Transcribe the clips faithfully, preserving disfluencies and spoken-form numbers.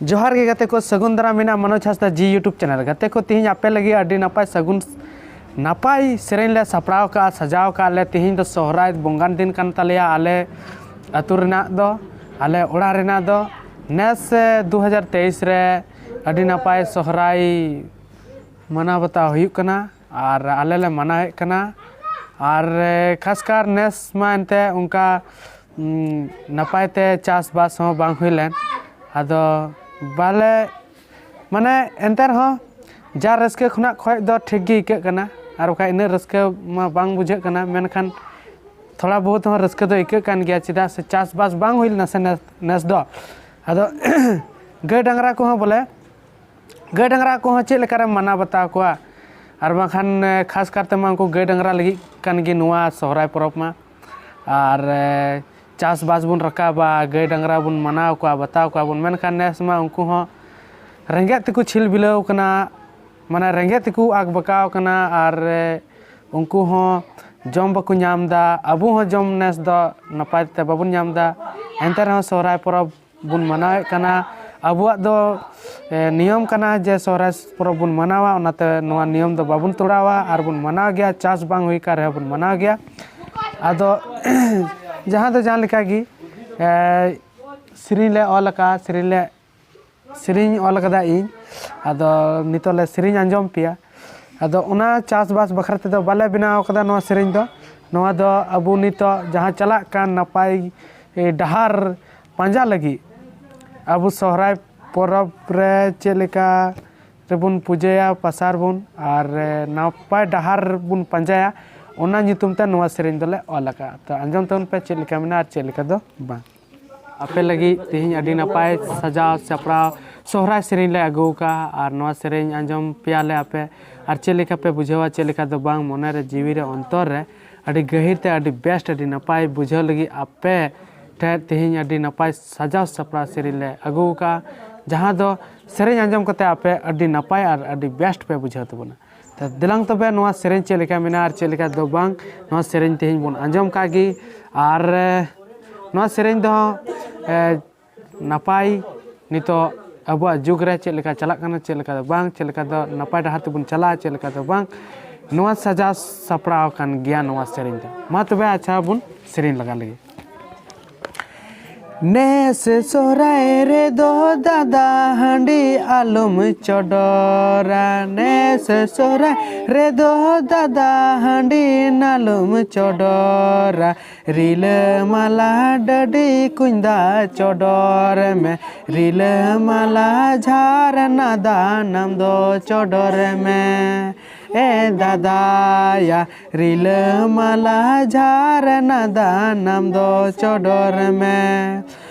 ᱡᱚᱦᱟᱨ ᱜᱮ ᱜᱟᱛᱮ ᱠᱚ, ᱥᱟᱹᱜᱩᱱ ᱫᱟᱨᱟᱢ ᱢᱮᱱᱟᱜᱼᱟ ᱢᱚᱱᱳᱡᱽ ᱦᱟᱸᱥᱫᱟ ᱡᱤ YouTube ᱪᱮᱱᱮᱞ᱾ ᱜᱟᱛᱮ ᱠᱚ, ᱛᱤᱦᱤᱧ ᱟᱯᱮ ᱞᱟᱹᱜᱤᱫ ᱟᱹᱰᱤ ᱱᱟᱯᱟᱭ ᱥᱟᱹᱜᱩᱱ, ᱱᱟᱯᱟᱭ ᱥᱮᱨᱮᱧ ᱞᱮ ᱥᱟᱯᱲᱟᱣ ᱠᱟᱜᱼᱟ, ᱥᱟᱡᱟᱣ ᱠᱟᱜᱼᱟ ᱞᱮ᱾ ᱛᱤᱦᱤᱧ ᱫᱚ ᱥᱚᱦᱨᱟᱭ ᱵᱚᱸᱜᱟᱱ ᱫᱤᱱ ᱠᱟᱱ ᱛᱟᱞᱮᱭᱟ ᱟᱞᱮ ᱟᱹᱛᱩ ᱨᱮᱱᱟᱜ ᱫᱚ, ᱟᱞᱮ ᱚᱲᱟᱜ ᱨᱮᱱᱟᱜ ᱫᱚ᱾ ᱱᱮᱥ, ᱮ, ᱫᱩ ᱦᱟᱡᱟᱨ ᱛᱮᱭᱤᱥ ᱨᱮ ᱟᱹᱰᱤ ᱱᱟᱯᱟᱭ ᱥᱚᱦᱨᱟᱭ ᱢᱟᱱᱟᱣ ᱵᱟᱛᱟᱣ ᱦᱩᱭᱩᱜ ᱠᱟᱱᱟ ᱟᱨ ᱟᱞᱮ ᱞᱮ ᱢᱟᱱᱟᱣᱮᱫ ᱠᱟᱱᱟ᱾ ᱟᱨ, ᱮ, ᱠᱷᱟᱥᱠᱟᱨ ᱱᱮᱥ ᱢᱟ ᱮᱱᱛᱮ ᱚᱱᱠᱟ, ᱩᱢ, ᱱᱟᱯᱟᱭ ᱛᱮ ᱪᱟᱥᱵᱟᱥ ᱦᱚᱸ ᱵᱟᱝ ᱦᱩᱭ ᱞᱮᱱ᱾ ᱟᱫᱚ ᱵᱟᱞᱮ, ᱢᱟᱱᱮ, ᱮᱱᱛᱮ ᱨᱮᱦᱚᱸ ᱡᱟ ᱨᱟᱹᱥᱠᱟᱹ ᱠᱷᱚᱱᱟᱜ ᱠᱷᱚᱡ ᱫᱚ ᱴᱷᱤᱠ ᱜᱮ ᱟᱹᱭᱠᱟᱹᱜ ᱠᱟᱱᱟ, ᱟᱨ ᱵᱟᱠᱷᱟᱡ ᱤᱱᱟᱹᱜ ᱨᱟᱹᱥᱠᱟᱹ ᱢᱟ ᱵᱟᱝ ᱵᱩᱡᱷᱟᱹᱜ ᱠᱟᱱᱟ, ᱢᱮᱱᱠᱷᱟᱱ ᱛᱷᱚᱲᱟ ᱵᱚᱦᱩᱛ ᱦᱚᱸ ᱨᱟᱹᱥᱠᱟᱹ ᱫᱚ ᱟᱹᱭᱠᱟᱹᱜ ᱠᱟᱱ ᱜᱮᱭᱟ, ᱪᱮᱫᱟᱜ ᱥᱮ ᱪᱟᱥᱵᱟᱥ ᱵᱟᱝ ᱦᱩᱭ ᱞᱮᱱᱟ ᱥᱮ ᱱᱮᱥ, ᱱᱮᱥ ᱫᱚ᱾ ᱟᱫᱚ ᱜᱟᱹᱭ ᱰᱟᱝᱨᱟ ᱠᱚᱦᱚᱸ ᱵᱚᱞᱮ, ᱜᱟᱹᱭ ᱰᱟᱝᱨᱟ ᱠᱚᱦᱚᱸ ᱪᱮᱫ ᱞᱮᱠᱟᱨᱮᱢ ᱢᱟᱱᱟᱣ ᱵᱟᱛᱟᱣ ᱠᱚᱣᱟ? ᱟᱨ ᱵᱟᱝᱠᱷᱟᱱ, ᱮ, ᱠᱷᱟᱥ ᱠᱟᱨᱛᱮ ᱢᱟ ᱩᱱᱠᱩ ᱜᱟᱹᱭ ᱰᱟᱝᱨᱟ ᱞᱟᱹᱜᱤᱫ ᱠᱟᱱ ᱜᱮ ᱱᱚᱣᱟ ᱥᱚᱦᱨᱟᱭ ᱯᱚᱨᱚᱵᱽ ᱢᱟ᱾ ᱟᱨ, ᱮ, ᱪᱟᱥᱵᱟᱥ ᱵᱚᱱ ᱨᱟᱠᱟᱵᱟ, ᱜᱟᱹᱭ ᱰᱟᱝᱨᱟ ᱵᱚᱱ ᱢᱟᱱᱟᱣ ᱠᱚᱣᱟ, ᱵᱟᱛᱟᱣ ᱠᱚᱣᱟ ᱵᱚᱱ, ᱢᱮᱱᱠᱷᱟᱱ ᱱᱮᱥ ᱢᱟ ᱩᱱᱠᱩ ᱦᱚᱸ ᱨᱮᱸᱜᱮᱡ ᱛᱮᱠᱚ ᱪᱷᱤᱞ ᱵᱤᱞᱟᱹᱣ ᱠᱟᱱᱟ, ᱢᱟᱱᱮ ᱨᱮᱸᱜᱮᱡ ᱛᱮᱠᱚ ᱟᱠ ᱵᱟᱠᱟᱣ ᱠᱟᱱᱟ᱾ ᱟᱨ, ᱮ, ᱩᱱᱠᱩ ᱦᱚᱸ ᱡᱚᱢ ᱵᱟᱠᱚ ᱧᱟᱢ ᱮᱫᱟ, ᱟᱵᱚ ᱦᱚᱸ ᱡᱚᱢ ᱱᱮᱥ ᱫᱚ ᱱᱟᱯᱟᱭ ᱛᱮ ᱵᱟᱵᱚᱱ ᱧᱟᱢ ᱮᱫᱟ᱾ ᱮᱱᱛᱮ ᱨᱮᱦᱚᱸ ᱥᱚᱦᱨᱟᱭ ᱯᱚᱨᱚᱵᱽ ᱵᱚᱱ ᱢᱟᱱᱟᱣᱮᱫ ᱠᱟᱱᱟ᱾ ᱟᱵᱚᱣᱟᱜ ᱫᱚ, ᱮ, ᱱᱤᱭᱚᱢ ᱠᱟᱱᱟ ᱡᱮ ᱥᱚᱦᱨᱟᱭ ᱯᱚᱨᱚᱵᱽ ᱵᱚᱱ ᱢᱟᱱᱟᱣᱟ, ᱚᱱᱟᱛᱮ ᱱᱚᱣᱟ ᱱᱤᱭᱚᱢ ᱫᱚ ᱵᱟᱵᱚᱱ ᱛᱚᱲᱟᱣᱟ ᱟᱨ ᱵᱚᱱ ᱢᱟᱱᱟᱣ ᱜᱮᱭᱟ᱾ ᱪᱟᱥ ᱵᱟᱝ ᱦᱩᱭ ᱠᱟᱱ ᱨᱮᱦᱚᱸ ᱵᱚᱱ ᱢᱟᱱᱟᱣ ᱜᱮᱭᱟ᱾ ᱟᱫᱚ ᱡᱟᱦᱟᱸ ᱫᱚ ᱡᱟᱦᱟᱸ ᱞᱮᱠᱟ ᱜᱮ, ᱮ, ᱥᱮᱨᱮᱧ ᱞᱮ ᱚᱞ ᱟᱠᱟᱫᱼᱟ, ᱥᱮᱨᱮᱧ ᱞᱮ, ᱥᱮᱨᱮᱧ ᱚᱞ ᱟᱠᱟᱫᱟ ᱤᱧ᱾ ᱟᱫᱚ ᱱᱤᱛᱚᱜ ᱞᱮ ᱥᱮᱨᱮᱧ ᱟᱸᱡᱚᱢ ᱯᱮᱭᱟ᱾ ᱟᱫᱚ ᱚᱱᱟ ᱪᱟᱥᱵᱟᱥ ᱵᱟᱠᱷᱨᱟ ᱛᱮᱫᱚ ᱵᱟᱞᱮ ᱵᱮᱱᱟᱣ ᱟᱠᱟᱫᱟ ᱱᱚᱣᱟ ᱥᱮᱨᱮᱧ ᱫᱚ᱾ ᱱᱚᱣᱟ ᱫᱚ ᱟᱵᱚ ᱱᱤᱛᱚᱜ ᱡᱟᱦᱟᱸ ᱪᱟᱞᱟᱜ ᱠᱟᱱ ᱱᱟᱯᱟᱭ, ᱮ, ᱰᱟᱦᱟᱨ ᱯᱟᱸᱡᱟ ᱞᱟᱹᱜᱤᱫ, ᱟᱵᱚ ᱥᱚᱦᱨᱟᱭ ᱯᱚᱨᱚᱵᱽ ᱨᱮ ᱪᱮᱫ ᱞᱮᱠᱟ ᱨᱮᱵᱚᱱ ᱯᱩᱡᱟᱹᱭᱟ ᱯᱟᱥᱟ ᱨᱮᱵᱚᱱ, ᱟᱨ, ᱮ, ᱱᱟᱯᱟᱭ ᱰᱟᱦᱟᱨ ᱵᱚᱱ ᱯᱟᱸᱡᱟᱭᱟ, ᱚᱱᱟ ᱧᱩᱛᱩᱢ ᱛᱮ ᱱᱚᱣᱟ ᱥᱮᱨᱮᱧ ᱫᱚᱞᱮ ᱚᱞ ᱟᱠᱟᱫᱼᱟ᱾ ᱛᱚ ᱟᱸᱡᱚᱢ ᱛᱟᱵᱚᱱ ᱯᱮ ᱪᱮᱫ ᱞᱮᱠᱟ ᱢᱮᱱᱟᱜᱼᱟ ᱟᱨ ᱪᱮᱫ ᱞᱮᱠᱟ ᱫᱚ ᱵᱟᱝ᱾ ᱟᱯᱮ ᱞᱟᱹᱜᱤᱫ ᱛᱮᱦᱮᱧ ᱟᱹᱰᱤ ᱱᱟᱯᱟᱭ ᱥᱟᱡᱟᱣ ᱥᱟᱯᱲᱟᱣ ᱥᱚᱦᱨᱟᱭ ᱥᱮᱨᱮᱧ ᱞᱮ ᱟᱹᱜᱩ ᱟᱠᱟᱫᱼᱟ, ᱟᱨ ᱱᱚᱣᱟ ᱥᱮᱨᱮᱧ ᱟᱸᱡᱚᱢ ᱯᱮᱭᱟᱞᱮ ᱟᱯᱮ, ᱟᱨ ᱪᱮᱫ ᱞᱮᱠᱟ ᱯᱮ ᱵᱩᱡᱷᱟᱹᱣᱟ, ᱪᱮᱫ ᱞᱮᱠᱟ ᱫᱚ ᱵᱟᱝ, ᱢᱚᱱᱮ ᱨᱮ ᱡᱤᱣᱤ ᱨᱮ ᱚᱱᱛᱚᱨ ᱨᱮ ᱟᱹᱰᱤ ᱜᱟᱹᱦᱤᱨ ᱛᱮ ᱟᱹᱰᱤ ᱵᱮᱥᱴ, ᱟᱹᱰᱤ ᱱᱟᱯᱟᱭ ᱵᱩᱡᱷᱟᱹᱣ ᱞᱟᱹᱜᱤᱫ ᱟᱯᱮ ᱴᱷᱮᱱ ᱛᱮᱦᱮᱧ ᱟᱹᱰᱤ ᱱᱟᱯᱟᱭ ᱥᱟᱡᱟᱣ ᱥᱟᱯᱲᱟᱣ ᱥᱮᱨᱮᱧ ᱞᱮ ᱟᱹᱜᱩ ᱟᱠᱟᱫᱼᱟ, ᱡᱟᱦᱟᱸ ᱫᱚ ᱥᱮᱨᱮᱧ ᱟᱸᱡᱚᱢ ᱠᱟᱛᱮ ᱟᱯᱮ ᱟᱹᱰᱤ ᱱᱟᱯᱟᱭ ᱟᱨ ᱟᱹᱰᱤ ᱵᱮᱥᱴ ᱯᱮ ᱵᱩᱡᱷᱟᱹᱣ ᱛᱟᱵᱚᱱᱟ᱾ ᱛᱚ ᱫᱮᱞᱟᱝ ᱛᱚᱵᱮ ᱱᱚᱣᱟ ᱥᱮᱨᱮᱧ ᱪᱮᱫ ᱞᱮᱠᱟ ᱢᱮᱱᱟᱜᱼᱟ ᱟᱨ ᱪᱮᱫ ᱞᱮᱠᱟ ᱫᱚ ᱵᱟᱝ, ᱱᱚᱣᱟ ᱥᱮᱨᱮᱧ ᱛᱮᱦᱮᱧ ᱵᱚᱱ ᱟᱸᱡᱚᱢ ᱠᱟᱜ ᱜᱮ᱾ ᱟᱨ, ᱮ, ᱱᱚᱣᱟ ᱥᱮᱨᱮᱧ ᱫᱚ, ᱮ, ᱱᱟᱯᱟᱭ ᱱᱤᱛᱚᱜ ᱟᱵᱚᱣᱟᱜ ᱡᱩᱜᱽ ᱨᱮ ᱪᱮᱫ ᱞᱮᱠᱟ ᱪᱟᱞᱟᱜ ᱠᱟᱱᱟ, ᱪᱮᱫ ᱞᱮᱠᱟ ᱫᱚ ᱵᱟᱝ, ᱪᱮᱫ ᱞᱮᱠᱟ ᱫᱚ ᱱᱟᱯᱟᱭ ᱰᱟᱦᱟᱨ ᱛᱮᱵᱚᱱ ᱪᱟᱞᱟᱜᱼᱟ, ᱪᱮᱫ ᱞᱮᱠᱟ ᱫᱚ ᱵᱟᱝ, ᱱᱚᱣᱟ ᱥᱟᱡᱟᱣ ᱥᱟᱯᱲᱟᱣ ᱟᱠᱟᱱ ᱜᱮᱭᱟ ᱱᱚᱣᱟ ᱥᱮᱨᱮᱧ ᱫᱚ᱾ ᱢᱟ ᱛᱚᱵᱮ ᱟᱪᱪᱷᱟ ᱵᱚᱱ ᱥᱮᱨᱮᱧ ᱞᱟᱜᱟ ᱞᱮᱜᱮ᱾ ᱱᱮᱥ ᱥᱚᱦᱨᱟᱭ ᱨᱮᱫᱚ ᱫᱟᱫᱟ ᱦᱟᱺᱰᱤ ᱟᱞᱚᱢ ᱪᱚᱰᱚᱨᱟ, ᱱᱮᱥ ᱥᱚᱦᱨᱟᱭ ᱨᱮᱫᱚ ᱫᱟᱫᱟ ᱦᱟᱺᱰᱤ ᱱᱟᱞᱚᱢ ᱪᱚᱰᱚᱨᱟ, ᱨᱤᱞᱟᱹᱢᱟᱞᱟ ᱰᱟᱹᱰᱤ ᱠᱩᱧ ᱫᱟᱜ ᱪᱚᱰᱚᱨ ᱢᱮ, ᱨᱤᱞᱟᱹᱢᱟᱞᱟ ᱡᱷᱟᱨᱱᱟ ᱫᱟᱜ ᱱᱟᱢ ᱫᱚ ᱪᱚᱰᱚᱨ ᱢᱮ᱾ ᱮ ᱫᱟᱫᱟᱭᱟ, ᱨᱤᱞᱟᱹᱢᱟᱞᱟ ᱡᱷᱟᱨᱱᱟ ᱫᱟᱜ ᱱᱟᱢ ᱫᱚ ᱪᱚᱰᱚᱨ ᱢᱮ᱾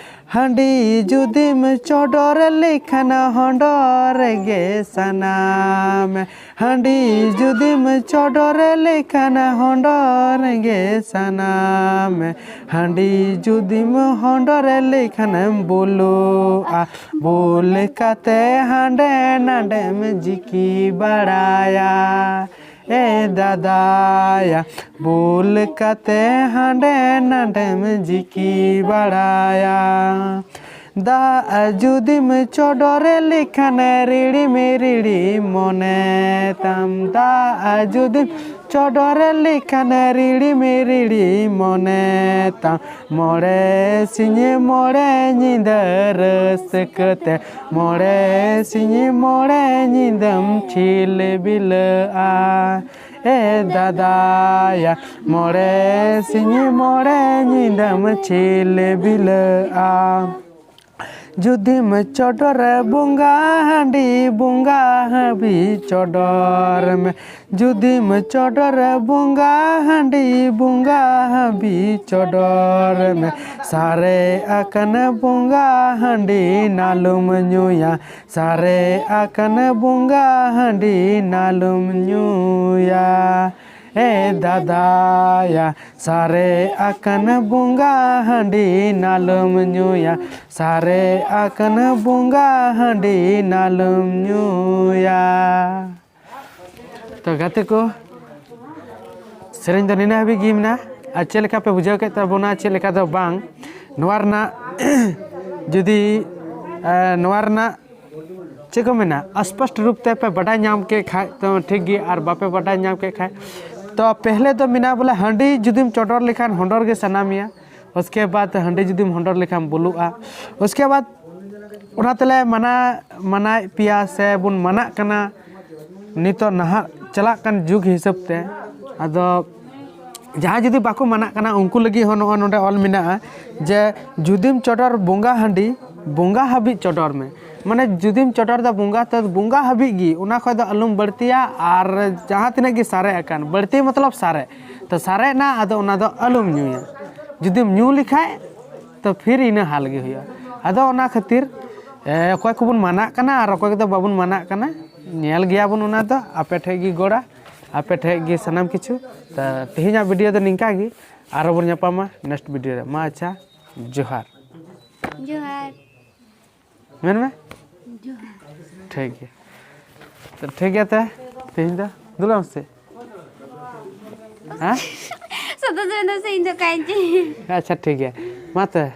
ᱦᱟᱺᱰᱤ ᱡᱩᱫᱤᱢ ᱪᱚᱰᱚᱨ ᱞᱮᱠᱷᱟᱱ ᱦᱚᱸᱰᱚᱨ ᱜᱮ ᱥᱟᱱᱟᱢ᱾ ᱦᱟᱺᱰᱤ ᱡᱩᱫᱤᱢ ᱪᱚᱰᱚᱨ ᱞᱮᱠᱷᱟᱱ ᱦᱚᱸᱰᱚᱨ ᱜᱮ ᱥᱟᱱᱟᱢ᱾ ᱦᱟᱺᱰᱤ ᱡᱩᱫᱤᱢ ᱦᱚᱸᱰᱚᱨ ᱞᱮᱠᱷᱟᱱᱮᱢ ᱵᱩᱞᱩᱜᱼᱟ, ᱵᱩᱞ ᱠᱟᱛᱮ ᱦᱟᱸᱰᱮ ᱱᱟᱰᱮᱢ ᱡᱤᱠᱤ ᱵᱟᱲᱟᱭᱟ᱾ ᱮ ᱫᱟᱫᱟᱭᱟ, ᱵᱩᱞ ᱠᱟᱛᱮ ᱦᱟᱸᱰᱮ ᱱᱟᱰᱮᱢ ᱡᱤᱠᱤ ᱵᱟᱲᱟᱭᱟ᱾ ᱫᱟᱜ ᱡᱩᱫᱤᱢ ᱪᱚᱰᱚᱨ ᱞᱮᱠᱷᱟᱱ ᱨᱤᱲᱤᱢ ᱨᱤᱲᱤ ᱢᱚᱱᱮ ᱛᱟᱢ, ᱫᱟᱜ ᱡᱩᱫᱤᱢ ᱪᱚᱰᱚᱨ ᱞᱮᱠᱷᱟᱱ ᱨᱤᱲᱤᱢ ᱨᱤᱲᱤ ᱢᱚᱱᱮ ᱛᱟᱢ, ᱢᱚᱬᱮ ᱥᱤᱧ ᱢᱚᱬᱮ ᱧᱤᱫᱟᱹ ᱨᱟᱹᱥᱠᱟᱹ ᱛᱮ, ᱢᱚᱬᱮ ᱥᱤᱧ ᱢᱚᱬᱮ ᱧᱤᱫᱟᱹᱢ ᱪᱷᱤᱞ ᱵᱤᱞᱟᱹᱜᱼᱟ᱾ ᱮ ᱫᱟᱫᱟᱭᱟ, ᱢᱚᱬᱮ ᱥᱤᱧ ᱢᱚᱬᱮ ᱧᱤᱫᱟᱹᱢ ᱪᱷᱤᱞ ᱵᱤᱞᱟᱹᱜᱼᱟ᱾ ᱡᱩᱫᱤᱢ ᱪᱚᱰᱚᱨ ᱵᱚᱸᱜᱟ ᱦᱟᱺᱰᱤ, ᱵᱚᱸᱜᱟ ᱦᱟᱹᱵᱤ ᱪᱚᱰᱚᱨ ᱢᱮ᱾ ᱡᱩᱫᱤᱢ ᱪᱚᱰᱚᱨ ᱵᱚᱸᱜᱟ ᱦᱟᱺᱰᱤ, ᱵᱚᱸᱜᱟ ᱦᱟᱹᱵᱤ ᱪᱚᱰᱚᱨ ᱢᱮ᱾ ᱥᱟᱨᱮ ᱟᱠᱟᱱ ᱵᱚᱸᱜᱟ ᱦᱟᱺᱰᱤ ᱱᱟᱞᱩᱢ ᱧᱩᱭᱟ, ᱥᱟᱨᱮ ᱟᱠᱟᱱ ᱵᱚᱸᱜᱟ ᱦᱟᱺᱰᱤ ᱱᱟᱞᱩᱢ ᱧᱩᱭᱟ᱾ ᱮ ᱫᱟᱫᱟᱭᱟ, ᱥᱟᱨᱮ ᱟᱠᱟᱱ ᱵᱚᱸᱜᱟ ᱦᱟᱺᱰᱤ ᱱᱟᱞᱚᱢ ᱧᱩᱭᱟ, ᱥᱟᱨᱮ ᱟᱠᱟᱱ ᱵᱚᱸᱜᱟ ᱦᱟᱺᱰᱤ ᱱᱟᱞᱚᱢ ᱧᱩᱭᱟ᱾ ᱛᱚ ᱜᱟᱛᱮ ᱠᱚ, ᱥᱮᱨᱮᱧ ᱫᱚ ᱱᱤᱱᱟᱹᱜ ᱦᱟᱹᱵᱤᱡ ᱜᱮ ᱢᱮᱱᱟᱜᱼᱟ᱾ ᱟᱨ ᱪᱮᱫ ᱞᱮᱠᱟ ᱯᱮ ᱵᱩᱡᱷᱟᱹᱣ ᱠᱮᱫ ᱛᱟᱵᱚᱱᱟ, ᱪᱮᱫ ᱞᱮᱠᱟ ᱫᱚ ᱵᱟᱝ, ᱱᱚᱣᱟ ᱨᱮᱱᱟᱜ ᱡᱩᱫᱤ, ᱮ, ᱱᱚᱣᱟ ᱨᱮᱱᱟᱜ ᱪᱮᱫ ᱠᱚ ᱢᱮᱱᱟ, ᱥᱯᱚᱥᱴ ᱨᱩᱯ ᱛᱮ ᱯᱮ ᱵᱟᱰᱟᱭ ᱧᱟᱢ ᱠᱮᱫ ᱠᱷᱟᱡ ᱛᱚ ᱴᱷᱤᱠ ᱜᱮ, ᱟᱨ ᱵᱟᱯᱮ ᱵᱟᱰᱟᱭ ᱧᱟᱢ ᱠᱮᱫ ᱠᱷᱟᱡ ᱛᱚ ᱯᱮᱦᱞᱮ ᱫᱚ ᱢᱮᱱᱟᱜᱼᱟ ᱵᱚᱞᱮ ᱦᱟᱺᱰᱤ ᱡᱩᱫᱤᱢ ᱪᱚᱰᱚᱨ ᱞᱮᱠᱷᱟᱱ ᱦᱚᱸᱰᱚᱨ ᱜᱮ ᱥᱟᱱᱟ ᱢᱮᱭᱟ, ᱩᱥᱠᱮ ᱵᱟᱫ ᱦᱟᱺᱰᱤ ᱡᱩᱫᱤᱢ ᱦᱚᱸᱰᱚᱨ ᱞᱮᱠᱷᱟᱱ ᱵᱩᱞᱩᱜᱼᱟ, ᱩᱥᱠᱮ ᱵᱟᱫ ᱚᱱᱟ ᱛᱮᱞᱮ ᱢᱟᱱᱟ ᱢᱟᱱᱟᱭᱮᱫ ᱯᱮᱭᱟ ᱥᱮ ᱵᱚᱱ ᱢᱟᱱᱟᱜ ᱠᱟᱱᱟ ᱱᱤᱛᱚᱜ ᱱᱟᱦᱟᱜ ᱪᱟᱞᱟᱜ ᱠᱟᱱ ᱡᱩᱜᱽ ᱦᱤᱥᱟᱹᱵ ᱛᱮ᱾ ᱟᱫᱚ ᱡᱟᱦᱟᱸᱭ ᱡᱩᱫᱤ ᱵᱟᱠᱚ ᱢᱟᱱᱟᱜ ᱠᱟᱱᱟ ᱩᱱᱠᱩ ᱞᱟᱹᱜᱤᱫ ᱦᱚᱸ ᱱᱚᱜᱼᱚᱭ ᱱᱚᱰᱮ ᱚᱞ ᱢᱮᱱᱟᱜᱼᱟ ᱡᱮ ᱡᱩᱫᱤᱢ ᱪᱚᱰᱚᱨ ᱵᱚᱸᱜᱟ ᱦᱟᱺᱰᱤ, ᱵᱚᱸᱜᱟ ᱦᱟᱹᱵᱤᱡ ᱪᱚᱰᱚᱨ ᱢᱮ᱾ ᱢᱟᱱᱮ ᱡᱩᱫᱤᱢ ᱪᱚᱰᱚᱨ ᱫᱟ ᱵᱚᱸᱜᱟ, ᱛᱚ ᱵᱚᱸᱜᱟ ᱦᱟᱹᱵᱤᱡ ᱜᱮ, ᱚᱱᱟ ᱠᱷᱚᱡ ᱫᱚ ᱟᱞᱚᱢ ᱵᱟᱹᱲᱛᱤᱭᱟ᱾ ᱟᱨ ᱡᱟᱦᱟᱸ ᱛᱤᱱᱟᱹᱜ ᱜᱮ ᱥᱟᱨᱮᱡ ᱟᱠᱟᱱ, ᱵᱟᱹᱲᱛᱤ ᱢᱚᱛᱞᱚᱵ ᱥᱟᱨᱮᱡ, ᱛᱚ ᱥᱟᱨᱮᱡ ᱱᱟ, ᱟᱫᱚ ᱚᱱᱟ ᱫᱚ ᱟᱞᱚᱢ ᱧᱩᱭᱟ᱾ ᱡᱩᱫᱤᱢ ᱧᱩ ᱞᱮᱠᱷᱟᱡ ᱛᱚ ᱯᱷᱤᱨ ᱤᱱᱟᱹ ᱦᱟᱞ ᱜᱮ ᱦᱩᱭᱩᱜᱼᱟ᱾ ᱟᱫᱚ ᱚᱱᱟ ᱠᱷᱟᱹᱛᱤᱨ ᱮ, ᱚᱠᱚᱭ ᱠᱚᱵᱚᱱ ᱢᱟᱱᱟᱜ ᱠᱟᱱᱟ ᱟᱨ ᱚᱠᱚᱭ ᱠᱚᱫᱚ ᱵᱟᱵᱚᱱ ᱢᱟᱱᱟᱜ ᱠᱟᱱᱟ, ᱧᱮᱞ ᱜᱮᱭᱟᱵᱚᱱ ᱚᱱᱟ ᱫᱚ᱾ ᱟᱯᱮ ᱴᱷᱮᱡ ᱜᱮ ᱜᱚᱲᱟ, ᱟᱯᱮ ᱴᱷᱮᱡ ᱜᱮ ᱥᱟᱱᱟᱢ ᱠᱤᱪᱷᱩ᱾ ᱛᱚ ᱛᱮᱦᱮᱧᱟᱜ ᱵᱷᱤᱰᱤᱭᱳ ᱫᱚ ᱱᱤᱝᱠᱟ ᱜᱮ, ᱟᱨᱚ ᱵᱚᱱ ᱧᱟᱯᱟᱢᱟ ᱱᱮᱠᱥᱴ ᱵᱷᱤᱰᱤᱭᱳ ᱨᱮ᱾ ᱢᱟ ᱟᱪᱪᱷᱟ, ᱡᱚᱦᱟᱨ᱾ ᱡᱚᱦᱟᱨ᱾ ᱢᱮᱱ ᱢᱮ᱾ ᱡᱚᱦᱟᱨ᱾ ᱴᱷᱤᱠ ᱜᱮᱭᱟ᱾ ᱛᱚ ᱴᱷᱤᱠ ᱜᱮᱭᱟ ᱛᱮ, ᱛᱮᱦᱮᱧ ᱫᱚ ᱫᱩᱲᱩᱵ ᱢᱮᱥᱮ᱾ ᱦᱮᱸ? ᱥᱩᱫᱷᱩ ᱡᱮᱱᱚ ᱥᱮ ᱤᱧ ᱫᱚ ᱠᱟᱭ ᱪᱮ᱾ ᱟᱪᱪᱷᱟ ᱴᱷᱤᱠ ᱜᱮᱭᱟ᱾ ᱢᱟ ᱛᱮ,